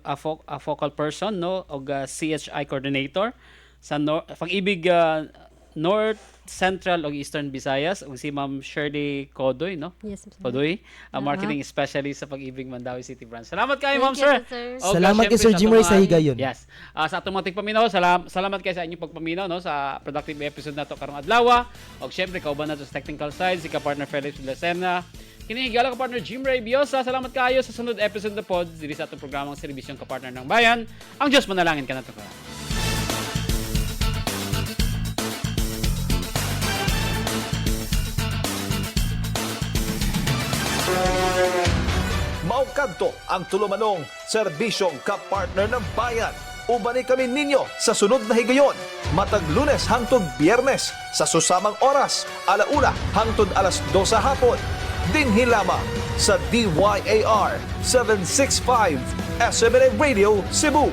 focal person, no, og CHI coordinator sa Pag-ibig North Central ug Eastern Visayas, ug si Ma'am Shirley Codoy, no? Yes, sir. Codoy, marketing specialist sa Pag-ibig Mandaue City Branch. Salamat kayo, Thank Ma'am, you, sir. sir. Og, Salamat kay syempre Sir sa Jim atong Ray sa higayon. Yes. Sa atong mga tigpaminaw, salamat kayo sa inyong pagpaminaw, no, sa productive episode nato karong adlaw. Og syempre kauban nato sa technical side si ka-partner Felix Lucena. Kini higala ka partner Jim Ray Biosa. Salamat kayo sa sunod episode na pod diri sa atong programang serbisyong kapartner ng bayan. Ang Diyos manalangin kanato ka. Mao kadto ang tulumanong serbisyong kapartner ng bayan. Ubani kami ninyo sa sunod na higayon. Matag Lunes hangtod Biyernes sa susamang oras, 1:00 hangtod 2:00 sa hapon. Dinhi lamang sa DYAR 765 SMNA Radio Cebu.